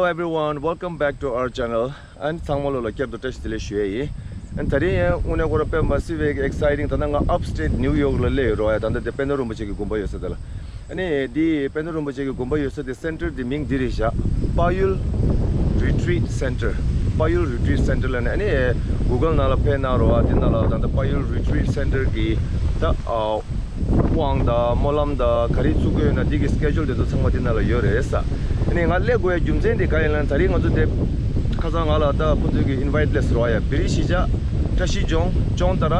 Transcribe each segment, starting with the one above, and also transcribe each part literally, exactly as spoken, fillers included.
Everyone, welcome back to our channel. And ཚང་མ་ལོ་ལ་བསྐྱར་དུ་བཀྲ་ཤིས་བདེ་ལེགས་ཞུ་ཡས་ཡིན། And ད་རིང་ཡང་དངོས་གནས་ཁོ་རང་དཔེ་མ་སྲིད་པའི་exciting། ད་ལྟ་ང་upstate New York ལ་སླེབས་ཡོད་རེད་བ། ཡ་ད་ལྟ་དེ་པད་ནོར་རིན་པོ་ཆེ་གི་དགོན་པ་ཡོད་ས་དེ་ལ། ཨ་ནི་འདི་པད་ནོར་རིན་པོ་ཆེ་གི་དགོན་པ་ཡོད་ས་དེ་center དེ་མིང་འདི་རེད་བཞག་པ་ཡུལ་Retreat Center། པ་ཡུལ་Retreat Center ལ་ནི་ཨ་ནི་Google ནང་ལ་ཕེབས་གནང་རོགས་ཨ། འདི་ནང་ལ་ད་ལྟ་པ་ཡུལ་Retreat Center གི་ད་ཨ། དབང་དང་སྨོན་ལམ་དང་ག་རེ་ཚུགས་ཀྱི་ཡོད་ན་འདི་གི་schedule དེ་ཚོ་ཚང་མ་འདི་ནང་ལ་ཡོད་རེད་ས། ཨ་ནི་ང་སླེབས་དགོས་ཡ་རྒྱུ་མཚན་དེ་ག་ཡིན་ལབ་ན། ད་རིང་ང་ཚོ་དེ་ཁ་སང་ང་ལ་ད་ཁོ་ཚོས་ཀྱི་invite སླེབས་ཟེར་བ་ཡ། བེ་རི་གཞིས་ཆགས་བཀྲ་ཤིས་ལྗོངས་ལྗོངས་ལྟར་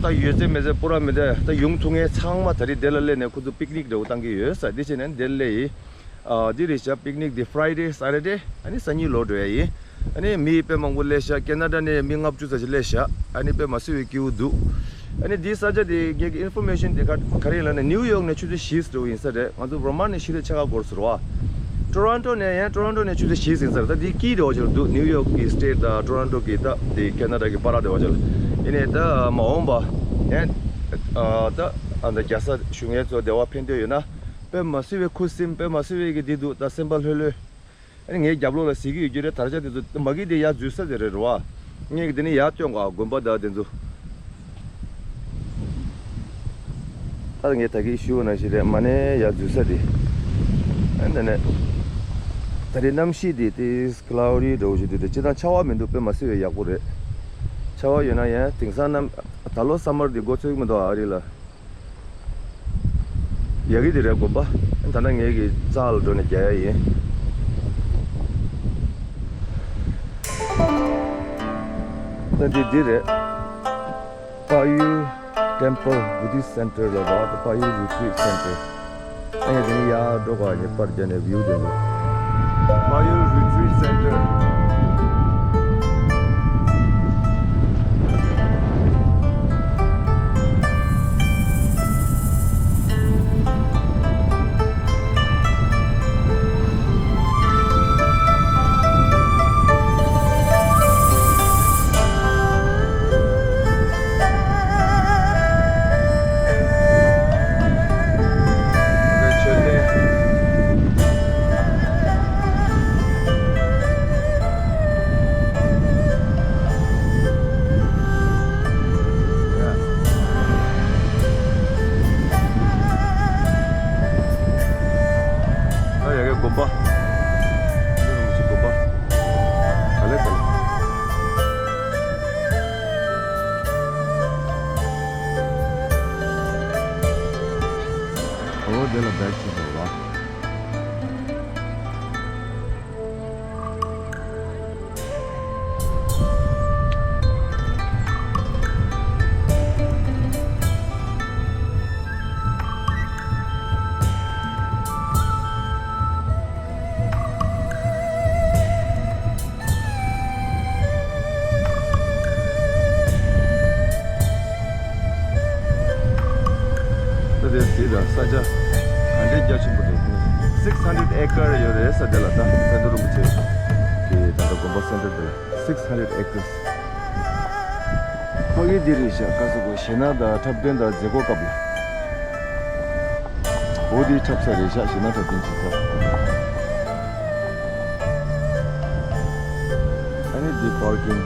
ད་ཡོད་ཚད་མེད་ཚད་པུ་ར་མི་ད་ད་ཡོང་ཐུབ་མཁན་ཚང་མ་ད་རིང་དེ་ལ་སླེབས་ནས་ཁོ་ཚོ་picnic འདྲ་བོ་བཏང་གི་ཡོད་ས། འདི་བྱས་ནས་དེ་སླེབས་ཡིན། ཨ་འདི་རེད་བཞག picnic འདི་Friday Saturday ཨ་ནི་སང་ཉིན་ལོག་འགྲོ་ཡ་ཡིན། ཨ་ནི་མི་དཔེ་མང་པོ་སླེབས་ཤག་ཀེ་ན་ཌ་ནས་མི་ལྔ་བཅུ་ཙམ་ཞིག་སླེབས་ཤག་ཨ་ནི་དཔེ་མ་སྲིད་པའི་སྐྱིད་པོ་འདུག་ཨ་ནི་འདིའི་ས་ཆ་དེ་ངེད་ཀྱི་information དེ་ག་ག་རེ་ཡིན་ལབ་ན། ནིའུ་ཡོག་ནས་ཆུ་ཚོད་བཞི་ཙམ་ཡིན་ས་རེད། ང་ཚོ་ཝར་མ་ཊ་ནས་ཕྱི་དྲོ་ཕྱེད་ཀ་འགོར་ཟེར་བ། ཊོ་རོན་ཊོ་ནས་ཡང་ཊོ་རོན་ཊོ་ནས་ཆུ་ཚོད་བཞི་ཡིན་ས་རེད། ད་འདི་དཀྱིལ་འདྲ་བོ་ཅིག་ལ་འདུག་ནིའུ་ཡོག་གི་state དང་ཊོ་རོན་ཊོ་གི་ད་དེ་ཀེ་ན་ཌ་གི་བར་འདྲ་བོ་ཅིག་ལ། ཡིན་ནའི་ད་མ་འོངས་པ་ཡང་ད་ཨ་ད་རྒྱལ་ས་བཞུགས་མཁན་ཚོ་བདེ་བ་ཕན་ཐོགས་ཡོད་ན། དཔེ་མ་སྲིད་པའི་ཁུ་སིམ། དཔེ་མ་སྲིད་པའི་གི་འདི་འདུག་ད་སེམས་པ་ལྷོད་ལྷོད། ཨ་ནི་ངའི་རྒྱབ་ལོགས་ལ་གཟིགས་ཀྱི་ཡོད་རྒྱུ་རེད། དར་ཆ་དེ་ཚོ་མ་གི་དེ་ཡར་འཛུལ་ས་དེ་རེད་རེད་བ། ངས་གི་དེ་ནས་ཡར་སྟོན་གོ་དགོན་པ་དང་དེ་ཚོ། ད་ངས་ད་གིན་ཞུས་པ་ནང་བཞིན་རེད། མ་ནས་ཡར་འཛུལ་ས་དེ། ཨ་ནི་ནས་ད་རེས་གནམ་གཤིས་དེ་དེ་cloudy འདྲ་བོ་ཞིག་འདུག་དེ་སྤྱིར་བཏང་ཆར་པ་མི་འདུག་དཔེ་མ་སྲིད་པའི་ཡག་པོ་རེད། ཆར་པ་ཡོད་ན་ཡང་དེང་སང་གནམ་ད་ལོ་summer དེ་འགོ་ཚུགས་ཀྱི་མི་འདུག་ཨ་རི་ལ། ཡ་གི་དེ་རེད་དགོན་པ། ད་ལྟ་ངས་ཀྱི་རྩ་ལ་འགྲོ་ནས་རྒྱག་ཡ་ཡིན། ད་འདི་འདི་རེད། པ་ཡུལ་Temple Buddhist Center ལ་ར། པ་ཡུལ་Retreat Center། ཨ་ཡ་དེ་ནི་ཡར་འགྲོ་ག་ནས་པར་རྒྱག་ནས་view དེ་ལ། པ་ཡུལ་Retreat Center། ད་ཡ་གི་དགོན་པ། འདི་ནི་མི་ཤི་དགོན་པ། ག་ལེ་ག་ལེ། འོ་དེ་ལ་བེག་ཅིག་འགྲོ་བ། ད་དེ་དེ་དང་ས་ཆ་ག་འདྲའི་རྒྱ་ཆེན་པོ་འདུག six hundred acre ཡོད་རེད་ས་དེ་ལ། ད་པད་ནོར་རིན་པོ་ཆེ་གི་ད་ལྟ་དགོན་པ་center དེ་ལ་six hundred acres། ཕ་གི་འདི་རེད་ཤག་ཁ་སོ་གོ་ཞེ་ན་ད་འཁྲབ་སྟོན་དང་མཛད་སྒོ་སྐབས་ལ། འོ་འདི་འཁྲབ་ས་རེད་ཤག་ཞེ་ན་འཁྲབ་སྟོན་བྱེད་ས། ཨ་ནི་འདི་parking།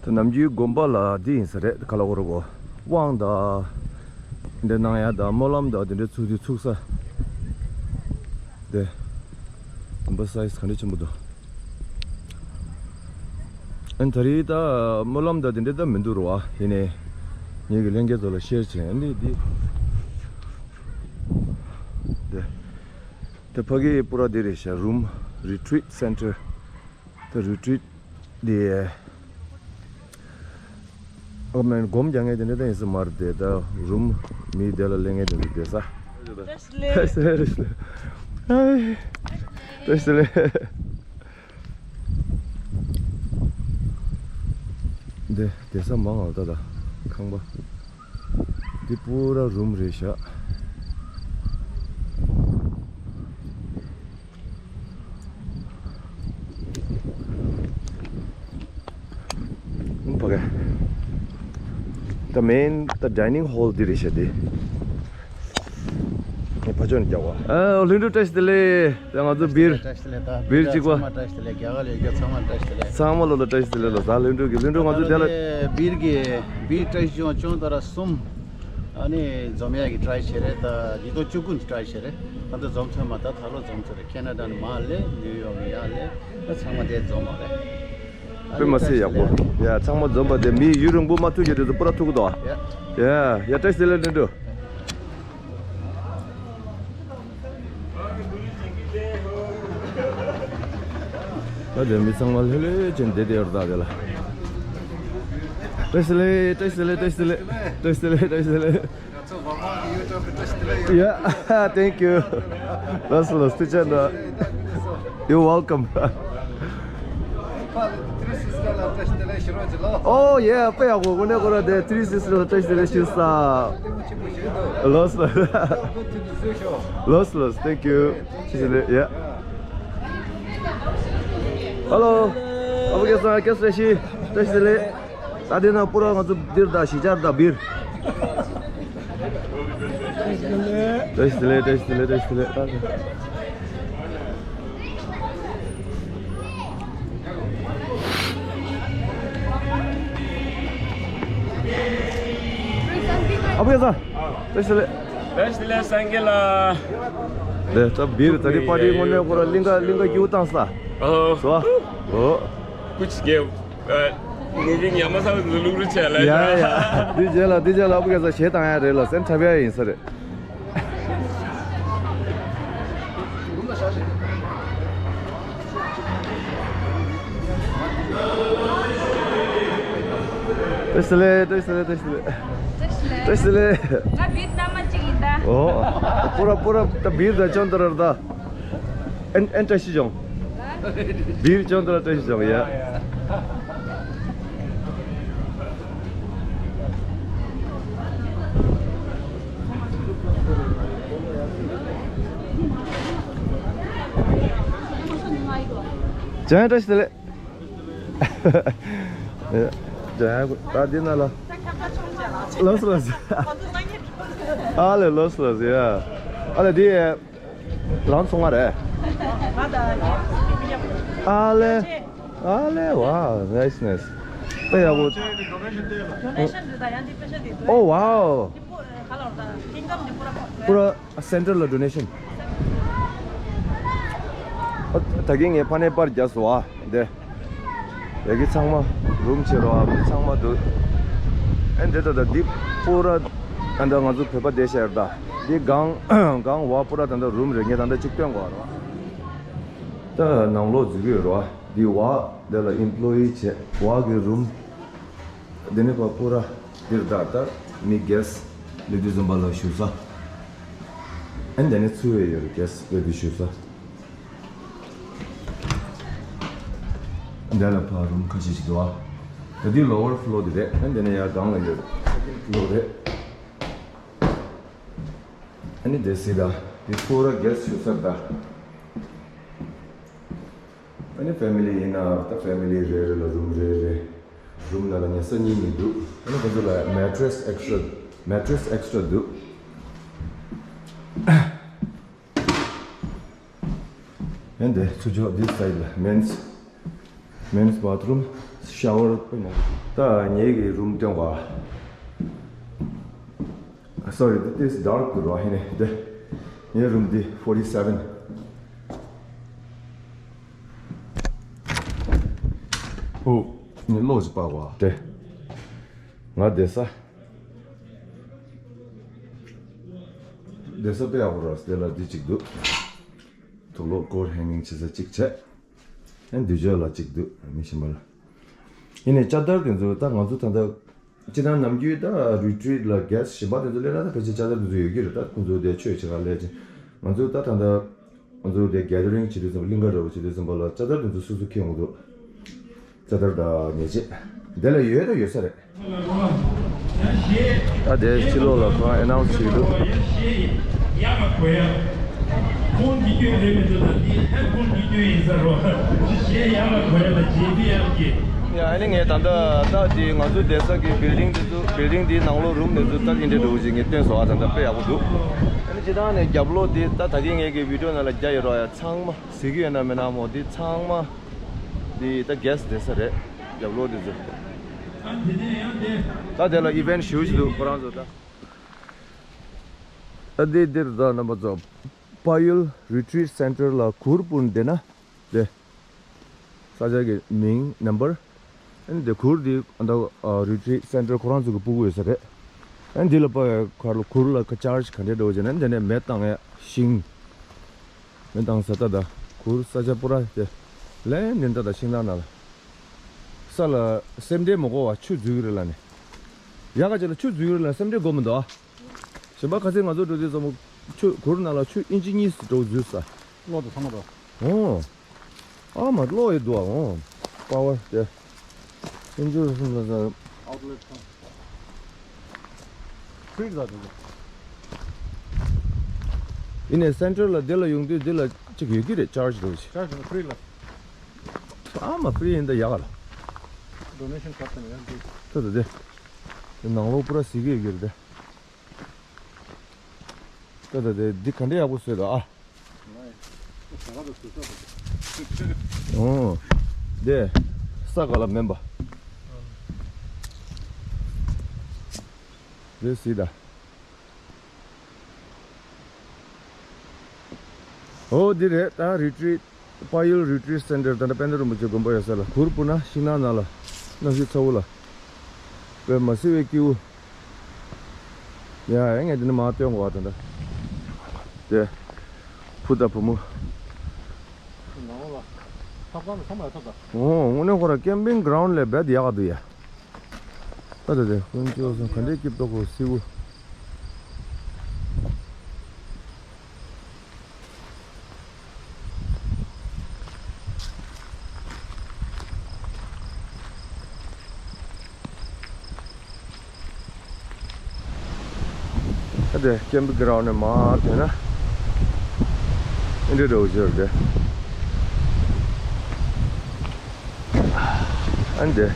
ད་ནམ་རྒྱུན་དགོན་པ་ལ་འདི་ཡིན་ས་རེད། ག་ལ་འོ་རོ་གོ་དབང་དང་འདི་གནང་ཡ་དང་སྨོན་ལམ་དང་དེ་འདྲའི་ཚུགས་དུས་ཚུགས་ས། དེ་དགོན་པ་size ག་འདྲ་ཆེན་པོ་འདུག་ཨན་ད་རེས་ད་སྨོན་ལམ་དང་དེ་འདྲ་ད་མི་འདུག་རོ་ཨ། ཡིན་ནའི་ངེད་ཀྱི་ལྷན་རྒྱས་ཚོ་ལ་ཤེར་བྱས་ཨ་ནི་འདི་དེ་དེ་ཕ་གི་པུ་ར་འདི་རེད་ཤག room retreat center དེ་retreat དེ། ཨོ་མན་སྒོམ་རྒྱག་མཁན་དེ་འདྲ་ད་ཡིན་ས་མ་རེད་དེ། ད་རུམ་མི་དེ་ལ་ལེན་མཁན་དེ་འདྲ་བསྡད་ས། བཀྲ་ཤིས་བདེ་ལེགས། བཀྲ་ཤིས་བདེ་ལེགས། བཀྲ་ཤིས་བདེ་ལེགས། འདི་བསྡད་ས་མང་ང་ད་ད་ཁང་པ། འདི་པུ་ར་རུམ་རེད་ཤག། The main, the dining hall འདི་རེད་ཤག་འདི། ངས་ཕ་ཕྱོགས་ནས་རྒྱག་པ། ཨ། ལྷུན་གྲུབ་བཀྲ་ཤིས་བདེ་ལེགས། ད་ང་ཚོ་སྦིར། བཀྲ་ཤིས་བདེ་ལེགས། ད་སྦིར་གཅིག་པ། ཚང་མ་བཀྲ་ཤིས་བདེ་ལེགས། རྒྱ་གར་ལ་ཡོད་མཁན་ཚང་མ་བཀྲ་ཤིས་བདེ་ལེགས། ཚང་མ་ལོ་ལ་བཀྲ་ཤིས་བདེ་ལེགས་ལ། ད་ལྷུན་གྲུབ་ཀྱི། ལྷུན་གྲུབ་ང་ཚོ་དེ་ལ། སྦིར་གྱི་སྦིར་བཀྲ་ཤིས་ལྗོངས་ལྗོངས་དར་གསུམ། ཨ་ནི་འཛོམས་ཡག་གི་try བྱས་རེད། ད་ཉིས་སྟོང་བཅུ་དགུ་ནས་try བྱས་རེད། ད་ལྟ་འཛོམས་ཐུབ་མ། ད་ད་ལོ་འཛོམས་ཐུབ་རེད། ཁེ་ན་ཌ་ནས་མར་སླེབས། ནིའུ་ཡོག་ནས་ཡར་སླེབས། ད་ཚང་མ་དེ་འཛོམས་པ་རེད། དཔེ་མ་སྲིད་ཡག་པོ། ཡ། ཚང་མ་འཛོམས་པ་དེ། མི་ཡུན་རིང་པོ་མ་ཐུག་རྒྱུ་དེ་ཚོ་པུ་ར་ཐུག་གི་འདུག་ཨ། ཡ། ཡ། བཀྲ་ཤིས་བདེ་ལེགས་ལྷུན་གྲུབ། ད་དེ་མི་ཚང་མ་ལྷོད་ལྷོད་བྱས་བསྡད་བསྡད་ཡོད་རེད། ད་དེ་ལ། བཀྲ་ཤིས་བདེ་ལེགས། བཀྲ་ཤིས་བདེ་ལེགས། བཀྲ་ཤིས་བདེ་ལེགས། བཀྲ་ཤིས་བདེ་ལེགས། བཀྲ་ཤིས་བདེ་ལེགས། Yeah, thank you. ལགས་སོ། ལགས་སོ། ཐུགས་རྗེ་གནང་། You're welcome. Oh yeah, དཔེ་ཡག་པོ། དངོས་གནས་ཁོ་རང་དེ་Three Sisters ལ་བཀྲ་ཤིས་བདེ་ལེགས་ཞུ་ས། ལགས་སོ། ལགས་སོ། Thank you. བཀྲ་ཤིས་བདེ་ལེགས། Yeah. Hello. ཨ་ཁུ་སྐལ་བཟང་། སྐལ་བཟང་བཀྲ་ཤིས་བདེ་ལེགས། ད་དེ་ན་པུ་ར་ང་ཚོ་འདིར་ད་གཞིས་ཆགས་ད་སྦིར། བཀྲ་ཤིས་བདེ་ལེགས། བཀྲ་ཤིས་བདེ་ལེགས། བཀྲ་ཤིས་བདེ་ལེགས། བཀྲ་ཤིས་བདེ་ལེགས། ཨ་ཕ་ཡ་ས། བཀྲ་ཤིས་བདེ་ལེགས། བཀྲ་ཤིས་བདེ་ལེགས། སངས་རྒྱས་ལ། དེ་ད་སྦིར་ད་རེས་པར་ཊི་དངོས་གནས་ཁོ་ར་གླིང་ག་གླིང་ག་སྐྱིད་པོ་བཏང་ས། ཨོ། སོ། ཨོ། ཀུ་ཆི་གེ། ཨ། ངུ་གིན་ཡ་མ་ས་ལུག་རུ་ཆེ་ལ། ཡ་ཡ། འདི་རྗེས་ལ་འདི་རྗེས་ལ་ཨ་ཕ་ག་ས་ཞེ་དང་ཡ་རེད་ལ། སེམས་འཁྲབ་ཡ་ཡིན་ས་རེད། བཀྲ་ཤིས་བདེ་ལེགས། བཀྲ་ཤིས་བདེ་ལེགས། བཀྲ་ཤིས་བདེ་ལེགས། བཀྲ་ཤིས་བདེ་ལེགས། ང་སྦིར་མནའ་མ་གཅིག་ཡིན་ད། ཨོ། པུ་ར་པུ་ར་ད་སྦིར་ད་ཅོན་ཏ་ར་ད། ཨན་ཨན་བཀྲ་ཤིས་ལྗོངས། སྦིར་ཅོན་ཏ་ར་བཀྲ་ཤིས་ལྗོངས། ཡ། ཅན་བཀྲ་ཤིས་བདེ་ལེགས། ཡ། ད་འདི་ན་ལ། ལགས་སོ་ལགས་སོ། ཨ་ལེ་ལགས་སོ་ལགས་སོ། ཡ། ཨ་ལེ་འདི། ལང་ཚོང་བ་རེད། ཨ་ལེ། ཨ་ལེ། Wow, nice, nice. དཔེ་ཡག་པོ། Oh wow. པུ་ར་སེན་ཊར་ལ་ཌོ་ནེ་ཤན། ད་གིན་ངས་ཕ་ནས་པར་རྒྱབ་སོང་བ་འདི། ཡ་གི་ཚང་མ་རུམ་བྱེད་རོགས། ཨ་མི་ཚང་མ་འདུག་ཨེ་འདི་ད་ད་འདི་པུ་ར་ཨ་ད་ང་ཚོ་བོད་པ་བསྡད་ཤག་ད། འདི་སྒང་སྒང་བ་པུ་ར་ད་ད་རུམ་རེད། ངས་ད་ད་གཅིག་སྟོན་དགོས་རོགས། ད་ནང་ལོགས་འཛུལ་གི་ཡོད་རོགས། འདི་བ་འདི་ལ་ཨེམ་པོ་ལོ་ཡི་བྱེད། བ་གི་རུམ། འདི་ནས་ཕར་པུ་ར་འདིར་ད་ད་མི་གེ་སི་ལས་དུས་ཙམ་པ་ལ་བཞུགས་ས། ཨ་འདི་ནས་ཚུར་བས་ཡོད་རེད། གེ་སི་ལས་དུས་བཞུགས་ས། འདི་ལ་ཕར་རུམ་ཁ་ཤས་ཤིག་འདུག་ཨ། ད་འདི་ལོ་ཝར་ཕི་ལོར་འདི་རེད། ཨ་འདི་ནས་ཡར་སྒང་ལ་ཡོད་རེད། ཕི་ལོར་རེད། ཨ་ནི་འདི་སི་ད་འདི་པུ་ར་གེ་སི་བཞུགས་ས་ད། ཨ་ནི་ཕེ་མི་ལི་ཡིན་ན་ད་ཕེ་མི་ལི་རེ་རེ་ལ་རུམ་རེ་རེ། རུམ་ནང་ལ་ཉལ་ས་གཉིས་གཉིས་འདུག་ཨ་ནི་ཁོ་ཚོ་ལ་མེ་ཊི་རེ་སི་ཨེག་སི་ཊ་ར། མེ་ཊི་རེ་སི་ཨེག་སི་ཊ་ར་འདུག་ཨ་འདི་ཚུར་ཕྱོགས་འདི་སའི་ཌི་ལ་མེན་སི། མེན་སི་བྷ་ཐི་རུམ། ཤ་ཝར་དཔེ་མང་། ད་ངེད་ཀྱི་རུམ་སྟོན་པ། Sorry, this is dark room, ཧེ་ནས་དེ། ངའི་རུམ་འདི་ཕོར་ཊི་སེ་ཝེན། ཨོ། ངའི་གློག་ཅིག་སྤར་བ། དེ། ང་བསྡད་ས། བསྡད་ས་དཔེ་ཡག་པོ་རེད། དེ་ལ་འདི་གཅིག་འདུག་དུག་ལོག་ཀོ་ཊ་ཧེང་གིང་བྱེད་ས་གཅིག་བྱས། ཨ་འདི་ཕྱོགས་ལ་གཅིག་འདུག་མི་གཞན་པ་ལ། ཡིན་ནའི་ཅ་དར་དེ་ཚོ་ད་ང་ཚོ་ད་ལྟ་སྤྱིར་བཏང་ནམ་རྒྱུན་ད་རི་ཊི་རིཊ་ལ་གེ་སི་གཞན་པ་དེ་ཚོ་སླེབས་ན་ད་ཕལ་ཆེར་ཅ་དར་དེ་ཚོ་ཡོད་ཀྱི་རེད། ད་ཁོང་ཚོ་དེ་ཆོས་བྱེད་ག་སླེབས་ཅིང་། ང་ཚོ་ད་ད་ལྟ་ང་ཚོ་དེ་གེ་དར་རིང་བྱེད་དུས་ཙམ་པ། གླིང་ག་འདྲ་བོ་བྱེད་དུས་ཙམ་པ་ལ་ཅ་དར་དེ་ཚོ་སོ་སོ་འཁྱེར་ཡོང་གི་འདུག་ཅ་དར་དང་ཉལ་ཆས་དེ་ལ་ཡོད་ད་ཡོད་ས་རེད། ད་དེ་ཕྱི་ལོགས་ལ་ཁོ་རང་ཨེ་ནའུན་སི་བྱེད་ཀྱི་འདུག་ཁོང་གི་སྐྱོན་རེད་མི་འདུག་ད་འདི་ཧེ་ཁོང་གི་སྐྱོན་ཡིན་ས་རོ། གཞས་ཡག་ལ་གོ་ཡ་ལ་ཇེ་བི་ཨེམ་གྱི། ཡ། ཨ་ནི་ངས་ད་ལྟ་ད་དེ་ང་ཚོ་བསྡད་ས་གི་བིལ་ཌིང་དེ་ཚོ་བིལ་ཌིང་དེའི་ནང་ལོགས་རུམ་དེ་ཚོ་ད་ཨིན་དྲ་འདྲ་བོ་ཞིག་ངས་སྟོན་སོང་ཨ། ད་ལྟ་དཔེ་ཡག་པོ་འདུག་ཨ་ནི་སྤྱིར་བཏང་ནས་རྒྱབ་ལོགས་དེ་ད་ད་གིན་ངས་གི་བི་ཌིའོ་ནང་ལ་རྒྱ་ཡོད་རོགས་ཡ། ཚང་མ་གཟིགས་ཀྱི་ཡོད་ན་མེད་ན་མོ་དེ་ཚང་མ་དེ་ད་གེ་སི་ཊི་བསྡད་ས་རེད། རྒྱབ་ལོགས་དེ་ཚོ། ད་དེ་ལ་ཨི་ཝེན་ཊི་ཞེ་པོ་ཞིག་འདུག་ཁོ་རང་ཚོ་ད། ད་འདི་འདིར་ད་རྣམ་པ་ཚོ་པ་ཡུལ་རི་ཊི་རིཊ་སེན་ཊར་ལ་གུར་སྤུན་བསྡད་ན་དེ། ས་ཆ་གི་མིང་ནམ་བར། ཨ་ནི་དེ་གུར་དེ་ཨ་ད་རི་ཊི་རིཊ་སེན་ཊར་ཁོ་རང་ཚོ་གི་སྤུ་གུ་ཡོད་ས་རེད། ཨ་ནི་འདི་ལ་པ་གར་ལ་གུར་ལ་ཀ་ཅར་ཇི་ག་འདྲས་འགྲོ་བྱས་ན་འདི་ནས་མེ་བཏང་ཡ་ཤིང་། མེ་བཏང་ས་ད་ད་གུར་ས་ཆ་པུ་ར་དེ་ལན་ནན་ད་ད་ཤིང་ནགས་ནང་ལ། ས་ལ་སེམས་ཁྲལ་མ་དགོས་པ་ཆུ་འཛུལ་གི་རེད་ལ་ནི། ཡག་ག་ཅིག་ལ་ཆུ་འཛུལ་གི་རེད་ལ་སེམས་ཁྲལ་དགོས་མི་འདུག་ཨ། གཞན་པ་ཁ་སང་ང་ཚོ་འགྲོ་དུས་ཙམ་པ་ཆུ་གུར་ནང་ལ་ཆུ་ཨིན་ཅི་གཉིས་སུ་འགྲོ་འཛུལ་ས། གློག་དང་ཚང་མ་འགྲོ། ཨོ། ཨ་མ་གློག་ཡོད་འདུག་ཨ། ཨོ། པ་ཝར་དེ། ཨིན་ཅི་གསུམ་ལ་ས། ཨའུ་ཊི་ལེ་ཊི་ཚང་། ཕི་རི་ཛ་དེ། ཡིན་ནས་སེན་ཊར་ལ་དེ་ལ་ཡོང་དུས་དེ་ལ་གཅིག་ཡོད་ཀྱི་རེད། ཅར་ཇི་འགྲོ་ཞིག་ཅར་ཇི་ནི་ཕི་རི་ལ། ཨ་མ་ཕི་རི་ཡིན་ད་ཡག་ལ། ཌོ་ནེ་ཤན་ཁ་ཏ་ནས་ཡང་འདུག་ད་ད་དེ། དེ་ནང་ལོགས་པུ་ར་གཟིགས་ཀྱི་ཡོད་ཀྱི་རེད་དེ། ད་ད་དེ་འདི་ག་འདྲ་ཡག་པོ་བཟོས་འདུག་ཨ། ཨོ། དེ་ས་ག་ལ་མེན་པ། དེ་སི་ད། ཨོ་འདི་རེད་ད། རི་ཊི་རིཊ་པ་ཡུལ་རི་ཊི་རིཊ་སེན་ཊར། ད་ལྟ་དཔལ་ལྡན་རིན་པོ་ཆེ་དགོན་པ་ཡོད་ས་ལ་གུར་སྤུ་ན་ཤིང་ནགས་ནང་ལ་གནམ་གཤིས་ཚ་བོ་ལ། དཔེ་མ་སྲིད་པའི་སྐྱིད་པོ། ཡ་ཡ་ངས་འདི་ནས་མར་སྟོན་དགོས་པ་ད་ལྟ། དེ། བུ་དང་བུ་མོ། ནང་ལ། ཐབ་ཚང་ལ་ཚང་མ་ཡོད་ཐབ་ད། ཨོ་དངོས་གནས་ཁོ་ར་ཀེམ་པིང་གྷ་རའུན་ཌི་ལས་རྦད་ཡག་ག་འདུག་ཡ། ད་ད་དེ་དཀོན་མཆོག་གསུམ་ག་འདྲའི་སྐྱིད་པོ་ཁོ་སི་བོ། ཨ་དེ་ཀེམ་པིང་གྷ་རའུན་ཌི་ནས་མར་ཐོན་ན་ཨིན་དྲ་འདྲ་བོ་ཅིག་རེད། ཨ་ནི་དེ་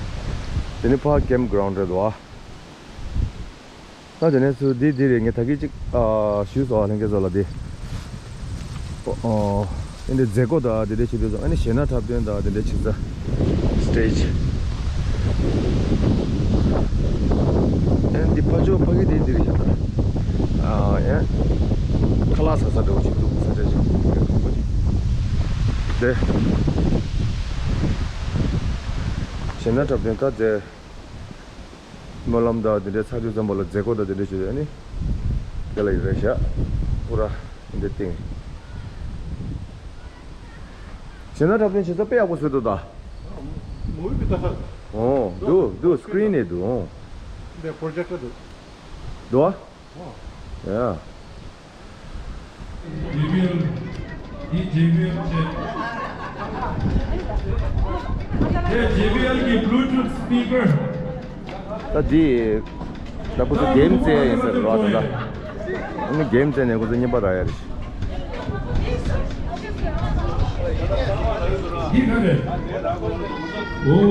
དེ་ནི་ཕར་ཀེམ་པིང་གྷ་རའུན་ཌི་རེད་དོ། ཨ་དེ་ནས་ཚུར་འདི་འདི་རེད། ངས་ད་གིན་ཅིག་ཨ་ཞུས་སོང་ལྷན་རྒྱས་ཚོ་ལ་འདི། ཨོ། ཨེ་འདི་མཛད་སྒོ་དང་དེ་འདྲ་བྱེད་དུས་ཙམ་ཨ་ནི་གཞས་སྣ་འཁྲབ་སྟོན་དང་དེ་འདྲ་བྱེད་ས། སི་ཊེ་ཇི། ཨེ་འདི་ཕར་ཕྱོགས་ཕ་གི་དེ་འདི་རེད་ཤག་ད། ཨ་ཡ། ཁ་ལག་ཟ་ས་འདྲ་བོ་ཞིག་འདུག་ས་ཆ་ཞིག་འདུག་དེ། གཞས་སྣ་འཁྲབ་སྟོན་ད་དེ། སྨོན་ལམ་དང་དེ་འདྲའི་ཚར་དུས་ཙམ་པ་ལ་མཛད་སྒོ་དང་དེ་འདྲ་བྱེད་ཡ་ནི། དེ་ལ་ཡི་རེད་ཤག་པུ་ར་འདི་སྟེང་། གཞས་སྣ་འཁྲབ་སྟོན་བྱེད་ས་དཔེ་ཡག་པོ་བཟོས་འདུག་ད། མུ་བི་ལྟ་ས། ཨོ་འདུག་འདུག་སི་ཀི་རིན་ནས་འདུག་ཨོ། འདི་པོ་རོ་ཇེག་ཊར་འདུག་འདུག་ཨ། ཨོ། ཡ། ཇེ་བི་ཨེལ། འདི་ཇེ་བི་ཨེལ་བྱས། དེ་ཇེ་བི་ཨེལ་གྱི་བྷུ་ལུ་ཊུཐ་སི་པི་ཀར། ད་འདི་ད་ཁོ་ཚོ་གེམ་རྩེ་ཡིན་ཟེར་རོ་ད་ད། ཨ་ནི་གེམ་རྩེ་ནས་ཁོ་ཚོ་རྔན་པ་རག་ཡ་རེད། འདི་ག་རེད། ཨོ།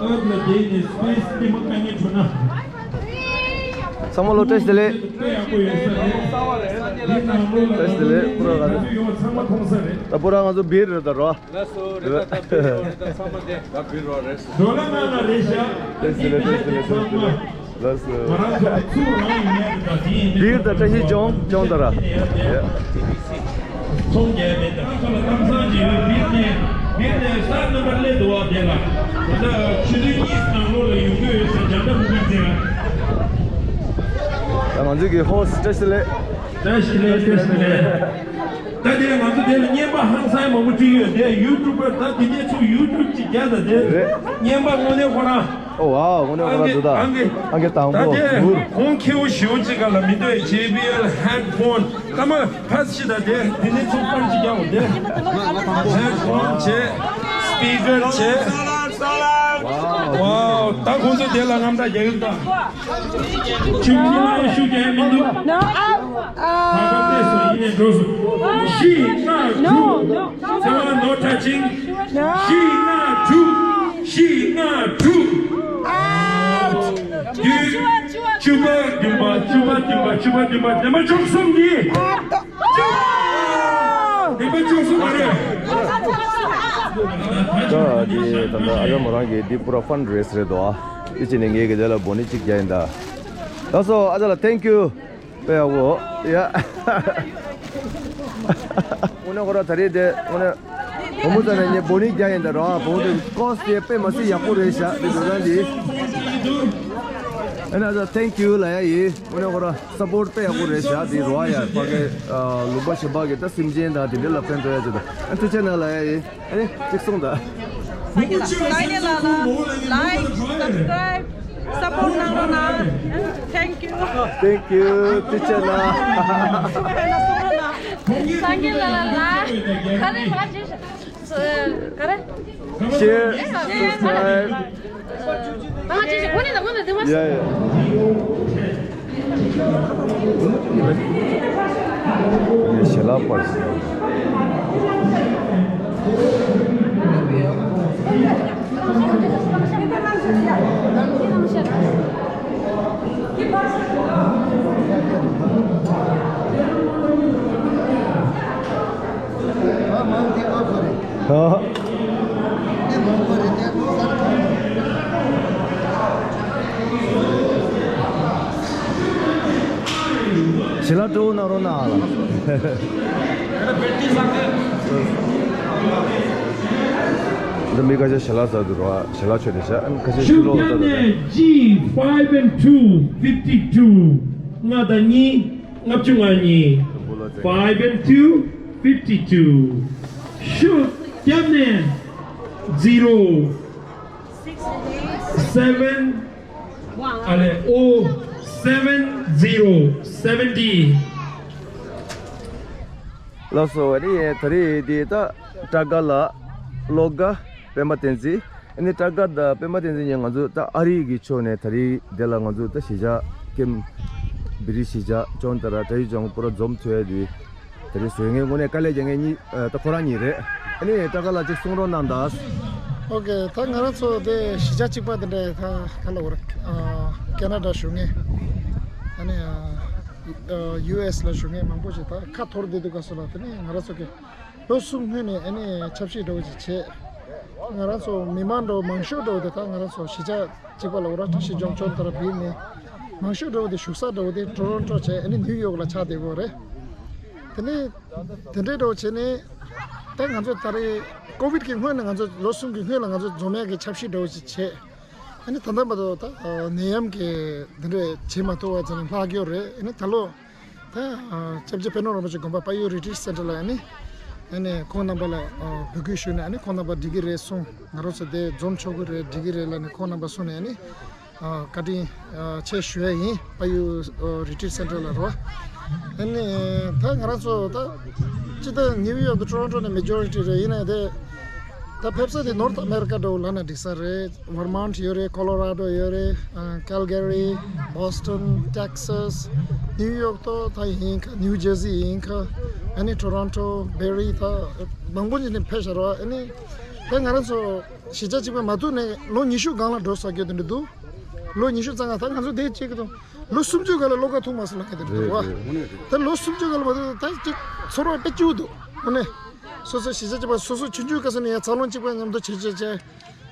ཨ་ད་དེ་ནི་སི་པེ་སི་དེ་མ་ག་ནས་འཕྲོ་ན། ཚང་མ་ལོ་བཀྲ་ཤིས་བདེ་ལེགས། བཀྲ་ཤིས་བདེ་ལེགས་པུ་ར་ག་ཚོད། ད་པུ་ར་ང་ཚོ་བིར་རེད་ད་རོ། ལགས་སོ་རེད་ད་ད་བིར་རོ་རེད་ད་ཚང་མ་དེ་ད་བིར་རོ་རེད། འགྲོ་ལ་ང་ལ་རེད་ཤག་བཀྲ་ཤིས་བདེ་ལེགས་བཀྲ་ཤིས་བདེ་ལེགས་བཀྲ་ཤིས་བདེ་ལེགས། ལགས་སོ། ང་རང་ཚོ་ཚུར་རང་ཡིན་ནས་ད་དེ་ཡིན་བིར་ད་བཀྲ་ཤིས་ཅོང་ཅོང་ད་ར། ཚོང་རྒྱག་མེད་ད་ཁ་ལ་གཏམ་བཟང་བྱེད་ཡོད། མིར་ནས་མིར་ནས་ས་རྣམ་པར་སླེབས་འདུག་བ། དེ་ལ་ད་ཆུ་ཚོད་གཉིས་ནང་ལོགས་ལ་ཡོང་གི་ཡོད་ཟེར། རྒྱ་ནག་མི་མང་ཚོས། ད་ང་ཚོའི་གི་ཧོ་སི་ཊི་བཀྲ་ཤིས་བདེ་ལེགས། བཀྲ་ཤིས་བདེ་ལེགས། བཀྲ་ཤིས་བདེ་ལེགས། ད་དེ་ང་ཚོ་དེ་ལ་བརྙན་པ་ཧང་སང་མང་པོ་བྲིས་ཡོད་དེ། ཡུ་ཊུབ་པར་ད་དེ་འདྲས་ཚུར་ཡུ་ཊུབ་ཅིག་རྒྱག་ད་དེ་རེད། བརྙན་པ་དངོས་གནས་ཁོ་རང་། ཨོ་ཝའོ། དངོས་གནས་ཁོ་རང་འདུག་ད། ཨང་ཀི་ཨང་ཀི་དང་པོ་ད་དེ་འུར། ཁོང་ཁེའུ་ཞེའུ་གཅིག་ག་ལ་མི་འདོད། ཇེ་བི་ཨེལ་ཧེཌ་ཕོན་ད་མ་ཕ་སི་ད་དེ་དེ་ནས་ཚོགས་པར་གཅིག་རྒྱག་འོ་དེ། ཧེཌ་ཕོན་བྱས། སི་པི་ཀར་བྱས། ཝའོ། ད་ཁོང་ཚོ་དེ་ལ་རྔམ་སྐྲག་རྒྱག་གི་འདུག་ད། ཁྱིམ་གྱི་ནང་ཤུགས་རྒྱག་མི་འདུག No, uh, བར་པ་བལྟས་སོང་། ཡིན་ནས་འགྲོ་སོང་། བཞི་ལྔ་དྲུག no, no. ཚེ་དབང་ནོར་ཁྲ་ཆིང་། བཞི་ལྔ་དྲུག་བཞི་ལྔ་དྲུག་བཅུ་པ་བདུན་པ་བཅུ་པ་བདུན་པ་བཅུ་པ་བདུན་པ་བདུན་པ་བཅུ་གསུམ་གྱིས། བདུན་པ་བཅུ་གསུམ་མ་རེད། ད་འདི་ད་ལྟ་ཨ་ཅག་མོ་རང་གི་འདི་པུ་ར་ཕན་རེས་རེད་དོ། ཨ་འདི་ཅི་ནས་ངེད་ཀྱི་དེ་ལ་བོ་ནི་གཅིག་རྒྱག་ཡིན་ད། ལགས་སོ་ཨ་ཅག་ལགས། Thank you། དཔེ་ཡག་པོ། ཡ། དངོས་གནས་ཁོ་ར་ད་རེས་དེ་དངོས་གནས་བུ་མོ་ཚོ་ནས་ངས་བོ་ནི་རྒྱག་ཡིན་ད་ར། བུ་མོ་དེ་ཀོས་དེ་དཔེ་མ་སྲིད་ཡག་པོ་རེད་ཤག་དེ་འགྲོ་སྟངས་དེ། ཨ་ནི་ཨ་ཅག་thank you་ལབ་ཡ་ཡིན། དངོས་གནས་ཁོ་ར་སཔོར་དཔེ་ཡག་པོ་རེད་ཤག་དེ་ར་ཡ། ཕ་གི་ལུང་པ་གཞན་པ་གི་ད་སེམས་ཅན་དང་དེ་འདྲ་ལ་ཕན་ཐོགས་ཡ་ཅིག་དང་། ཨ་ཐུགས་རྗེ་གནང་ལབ་ཡ་ཡིན། ཨ་ནི་གཅིག་གསུངས་དང་། ས་ཀྱི་ལ་ལ་like subscribe support གནང་རོགས་གནང་། Thank you། Thank you། ཐུགས་རྗེ་གནང་། ས་ཀྱི་ལ་ལ་like ག་རེ་ག་རེ་བྱས་ཤག་ག་རེ། Share subscribe། ཨ་ཅེ་ཅེ་ཁོ་ནི་ད་ཁོ་ནི་དེ་མ། ཡ་ཡ། ཞལ་ལག་པར། ཞལ་ལག་སྤྲོ་བོ་གནང་རོགས་གནང་ཨ་ལ། འདི་མི་ཁ་ཤས་ཞལ་ལག་ཟ་འདུག་རོགས། ཞལ་ལག་མཆོད་དེ་ཤ་ཁ་ཤས་ཤུ་ལོག་ད་ད། G five and two fifty two ལྔ་དང་གཉིས། ལྔ་བཅུ་ང་གཉིས། five and two fifty two། ཤུགས་རྒྱབ་ནས་zero seven ཨ་ལེ། O seven zero seventy། ལགས་སོ། ཨ་ནི་ད་རེས་འདི་ད་སྐྲ་དཀར་ལ་བློ་དགའ་པད་མ་བསྟན་འཛིན། ཨ་ནི་སྐྲ་དཀར་དང་པད་མ་བསྟན་འཛིན་གཉིས་ང་ཚོ་ད་ཨ་རི་གི་ཕྱོགས་ནས་ད་རེས་འདི་ལ་ང་ཚོ་ད་གཞིས་ཆགས་ཀེམ་བི་རི་གཞིས་ཆགས་ཅོན་ཏ་ར་བཀྲ་ཤིས་ལྗོངས་པུ་ར་འཛོམས་ཐུབ་ཡ་དེ་ད་རེས་བཟོས་མཁན་དངོས་གནས་དཀའ་ལས་རྒྱག་མཁན་གཉིས་ད་ཁོ་རང་གཉིས་རེད། ཨ་ནི་སྐྲ་དཀར་ལགས་ཅིག་གསུང་རོགས་གནང་དང་། ཨོ་ཀེ། ད་ང་རང་ཚོ་དེ་གཞིས་ཆགས་གཅིག་པ་དེ་འདྲ་ད་ག་ལ་བར་ཁེ་ན་ཌ་བཞུགས་མཁན། ཨ་ནི་ཡུ་ཨེས་ལ་བཞུགས་མཁན་མང་པོ་ཞིག་ད་ཁ་འཐོར་བསྡད་འདུག་ག་སོ་ལ། དེ་ནི་ང་རང་ཚོ་གི་ལོ་གསུམ་སྔོན་ནས་ཨ་ནི་ཆབ་སྲིད་འགྲོ་བ་ཅིག་བྱས། ང་རང་ཚོ་མི་མང་འགྲོ་མང་ཤོས་འགྲོ་བ་དེ་ད་ང་རང་ཚོ་གཞིས་ཆགས་གཅིག་པ་ལ་འོ་ར་བཀྲ་ཤིས་ལྗོངས་ཅོན་ཏ་ར་བིར་ནས་མང་ཤོས་འགྲོ་བ་དེ་བཞུགས་ས་འགྲོ་བ་དེ་ཊོ་རོན་ཊོ་བྱས་ཨ་ནི་ནིའུ་ཡོག་ལ་ཆགས་བསྡད་ཡོད་རེད། དེ་ནས་དེ་འདྲའི་འགྲོ་བྱས་ནས་ད་ང་ཚོ་ད་རེས་ཀོ་བིད་ཀྱི་སྔོན་ནས་ང་ཚོ་ལོ་གསུམ་གྱི་སྔོན་ལ་ང་ཚོ་འཛོམས་ཡག་གི་ཆབ་སྲིད་འགྲོ་བ་ཅིག་བྱས། ཨ་ནི་ད་ལྟ་བར་དུ་ད་ནད་ཡམས་ཀྱི་འདི་འདྲས་བྱེད་མ་ཐུབ་པ་ཙམ་ལྷག་ཡོད་རེད། ཨ་ནི་ད་ལོ་ད་སྐྱབས་རྗེ་དཔལ་ནོར་རིན་པོ་ཆེ་དགོན་པ་དཔལ་ཡུལ་རི་ཊི་རིཊ་སེན་ཊར་ལ་ཨ་ནི་ཨ་ནི་ཁོང་རྣམ་པ་ལ་འབོད་སྐུལ་ཞུས་ནས་ཨ་ནི་ཁོང་རྣམ་པ་འགྲིག་གི་རེད་གསུངས། ང་རང་ཚོ་དེ་འཛོམས་ཆོག་གི་རེད་འགྲིག་གི་རེད་ལབ་ནས་ཁོང་རྣམ་པ་གསུངས་ནས་ཨ་ནི་བཀའ་དྲིན་ཆེ་ཞུ་ཡ་ཡིན། དཔལ་ཡུལ་རི་ཊི་རིཊ་སེན་ཊར་ལ་རོ། ཨ་ནི་ད་ང་རང་ཚོ་ད་སྤྱི་ད་ནིའུ་ཡོག་དང་ཊོ་རོན་ཊོ་ནས་མེ་ཇོ་རི་ཊི་རེད། ཡིན་ནའི་དེ་ད་ཕེབས་ས་དེ་ནོར་ཐ་ཨ་མེ་རི་ཀ་འདྲ་བོ་ལབ་ན་འགྲིག་ས་རེད། ཝར་མོན་ཊི་ཡོད་རེད། ཁོ་ལོ་ར་ཌོ་ཡོད་རེད། ཨ་ཀལ་ག་རི། བྷོ་སི་ཊོན། ཊེག་སཱ། ནིའུ་ཡོག་ཏོ་ད་ཡིན་ཁ། ནིའུ་ཇར་སི་ཡིན་ཁ། ཨ་ནི་ཊོ་རོན་ཊོ། བེ་རི། ད་མང་པོ་ཅིག་ནས་ཕེབས་བཞག་རོགས། ཨ་ནི་ད་ང་རང་ཚོ་གཞིས་ཆགས་གཅིག་པ་མ་གཏོགས་ནས་ལོ་ཉི་ཤུ་སྒང་ལ་འགྲོ་ས་རྒྱུ་དེ་འདྲ་འདུག་ལོ་ཉི་ཤུ་རྩ་ལྔ། ད་ང་ཚོ་དེ་གཅིག་གི་དང་ལོ་སུམ་ཅུ་སྒང་ལ་བློ་ཁ་ཐུག་མ་སོང་ལབ་མཁན་དེ་འདྲ་འདུག་བ། རེད་རེད། ད་ལོ་སུམ་ཅུ་སྒང་ལ་མ་གཏོགས་ད་ཅིག་ཚོར་བ་དཔེ་སྐྱིད་པོ་འདུག་དངོས་གནས། སོ་སོ་གཞིས་ཆགས་གཅིག་པ་སོ་སོ་ཆུང་ཆུང་སྐབས་སུ་ནས་ཡང་འཚར་ལོངས་གཅིག་པ་མཉམ་དུ་བྱེད་བྱེད་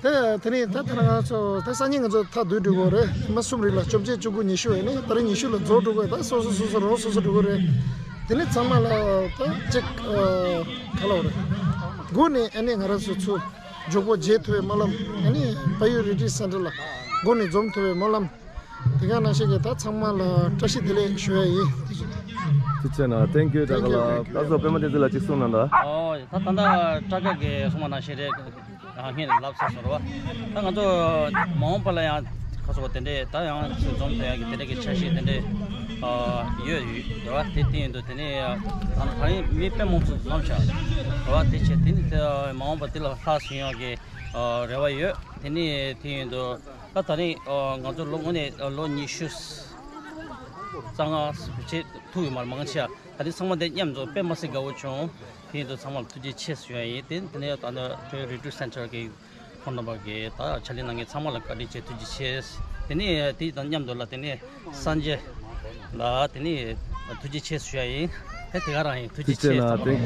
བྱས། དེ་དེ་ནས་ད་ད་ང་ཚོ་ད་སང་ཉིན་ང་ཚོ་ཐག་བསྡུས་འགྲོ་གི་རེད། མ་གསུམ་རིང་ལ་བཅོ་བརྒྱད་བཅུ་དགུ་ཉི་ཤུ་ཡིན་ནས་ད་རེས་ཉི་ཤུ་ལ་རྫོགས་འགྲོ་གི་ད་སོ་སོ་སོ་སོ་རང་སོ་སོ་འགྲོ་གི་རེད། དེ་ནས་ཚང་མ་ལ་ད་ཅིག་ཁ་ལོ་རེད། སྒོ་ནས་ཨ་ནི་ང་རང་ཚོ་ཚུར་མགྱོགས་པོ་མཇལ་ཐུབ་པའི་སྨོན་ལམ། ཨ་ནི་དཔལ་ཡུལ་རི་ཊི་རིཊ་སེན་ཊར་ལ་སྒོ་ནས་འཛོམས་ཐུབ་པའི་སྨོན་ལམ། དེ་ག་ནང་བཞིན་གྱི་ད་ཚང་མ་ལ་བཀྲ་ཤིས་བདེ་ལེགས་ཞུ་ཡ་ཡིན། ཐུགས་རྗེ་གནང་། Thank you། ད་ག་ལ་ད་གཟོད་པད་མ་བསྟན་འཛིན་ལ་གཅིག་གསུངས་གནང་ད། ཨོ་ད་ད་ད་སྐྲ་དཀར་གྱིས་གསུངས་པ་ནང་བཞིན་རེད། ཨ་ངས་ལབ་ཚར་སོང་རེད་བ། ད་ང་ཚོ་མ་འོངས་པ་ལ་ཡང་ཁ་སོ་དེ་འདྲས་ད་ཡང་ཚུར་འཛོམས་ཐུབ་ཡག་གི་དེ་འདྲས་ཀྱི་འཆར་གཞི་དེ་འདྲས་ཨ་ཡོད་ཡོད་རེད་བ། དེ་དེ་ཡིན་དུས་དེ་ནས་ད་ད་རིང་མི་དཔེ་མང་པོ་ཚུར་འཛོམས་ཤག་རེད་བ། དེ་བྱས་དེ་ནས་དེ་མ་འོངས་པ་དེ་ལ་ལྷག་སོན་ཡག་གི་ཨ་རེ་བ་ཡོད། དེ་ནས་དེ་ཡིན་དུས། ད་ད་རིང་ཨ་ང་ཚོ་ལོ་དངོས་གནས་ཨ་ལོ་ཉི་ཤུ་རྩ་ལྔ་བྱེད་ཐུབ་ཡོད་མ་རེད། མང་ཆེ་བ་ད་རིང་ཚང་མ་འདི་མཉམ་འཛོམས་དཔེ་མ་སྲིད་དགའ་བོ་བྱུང་། དེ་ཡིན་དུས་ཚང་མ་ལ་ཐུགས་རྗེ་ཆེ་ཞུ་ཡ་ཡིན། དེ་དེ་ནས་ད་ནི་བོད་རི་ཊི་རིཊ་སེན་ཊར་གི་ ཁོང་རྣམ་པ་གིས་ད་ཕྱག་ལས་གནང་མཁན་ཚང་མ་ལ་བཀའ་དྲིན་ཆེ། ཐུགས་རྗེ་ཆེ། དེ་ནས་དེ་དང་མཉམ་དུ་ལ་དེ་ནས་སངས་རྒྱས་ལ་དེ་ནས་ཐུགས་རྗེ་ཆེ་ཞུ་ཡ་ཡིན། དེ་དེ་ག་རང་ཡིན། ཐུགས་རྗེ་ཆེ། ཐུགས་རྗེ་ཆེ་ལ་ཐུགས་རྗེ་ཆེ།